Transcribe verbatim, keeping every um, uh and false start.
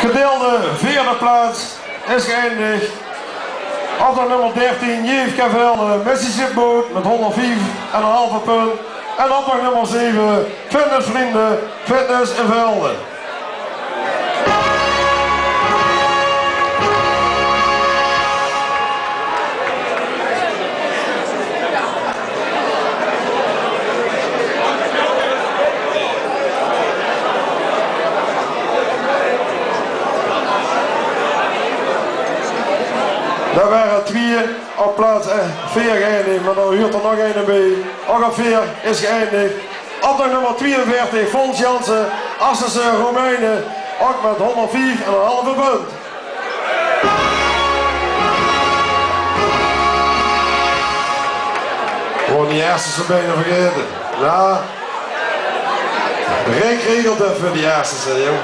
Gedeelde veerde plaats is geëindigd optoch nummer dertien, J F K Velde, Mississippi Boot, met honderdvief en een halve punt. En optoch nummer zeven, Fitnessvrienden, Fitness in Velde. Dao ware twieë op plaats, eh, veer geëindigd, maar dao huurt er nog eine bie. Ouch op veer is geëindigd. Optoch nummer tweeënveertig, Fons Jansen, Asterse Romeinen, ouch met honderdvief en een halve punt. Gewoon die Asterse bijna vergaete. Ja. Rick regelt het veur die Asterse, jong.